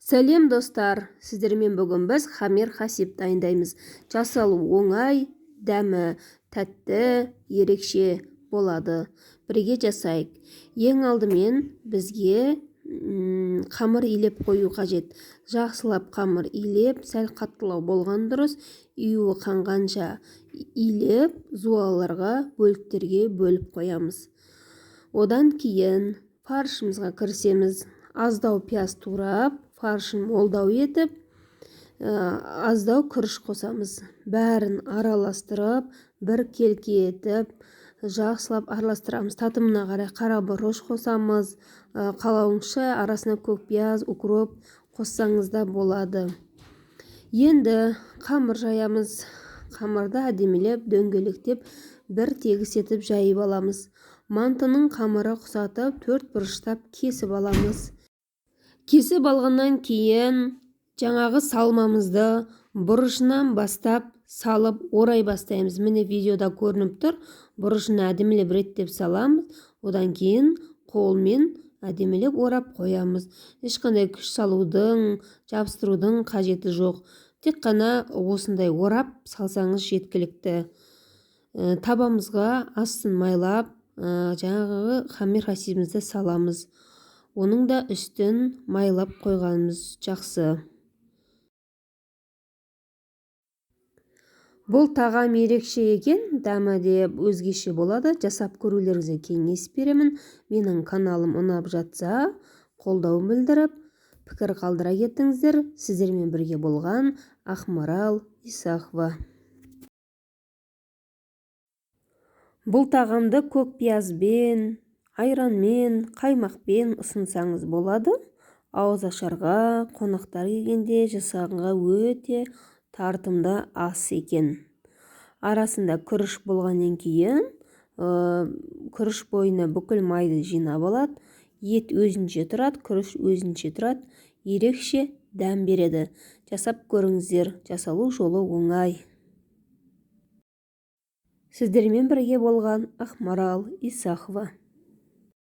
Сәлем, достар! Сіздермен бүгін біз хамир хасиб дайындаймыз. Жасалу оңай, дәмі тәтті, ерекше болады. Бірге жасайық. Ең алдымен бізге қамыр илеп қою қажет. Жақсылап қамыр илеп, сәл қаттылау болған дұрыс. Июі қанғанша илеп, зуаларға, бөліктерге бөліп қоямыз. Одан кейін фаршымызға кірісеміз. Аздау пияз турап, фаршын молдау етіп, аздау күріш қосамыз. Бәрін араластырып, бір келке етіп, жақсылап араластырамыз. Татымына қарай қара бұрыш қосамыз. Қалауыңызша арасына көк пияз, укроп қоссаңыз да болады. Енді қамыр жаямыз. Қамырды әдемілеп, дөңгелектеп, бір тегіс етіп жайып аламыз. Мантының қамыры құсатып, төрт бұрыштап кесіп аламыз. Кесіп алғаннан кейін жаңағы салмамызды бұрышынан бастап салып орай бастаймыз. Міне, видеода көрініп тұр. Бұрышын әдемілеп реттеп саламыз. Одан кейін қолмен әдемілеп орап қоямыз. Ешқандай күш салудың, жабыстырудың қажеті жоқ. Тек қана осындай орап салсаңыз жеткілікті. Табамызға астын майлап, жаңағы хамир хасибімізді саламыз. Оның да үстін майлап қойғанымыз жақсы. Бұл тағам ерекше екен, дәмі де өзгеше болады. Жасап көрулеріңізге кеңес беремін. Менің каналым ұнап жатса, қолдау білдіріп, пікір қалдыра кетіңіздер. Сіздермен бірге болған Ақмарал Исахова. Бұл тағамды көк пиязбен, айранмен, қаймақпен ұсынсаңыз болады. Ауыз ашарға, қонақтар келгенде жасағанға өте тартымды ас екен. Арасында күріш болғаннан кейін, күріш бойына бүкіл майды жинап алады. Ет өзінше тұрады, күріш өзінше тұрады, ерекше дәм береді. Жасап көріңіздер, жасалу жолы оңай. Сіздермен бірге болған Ақмарал Исахова.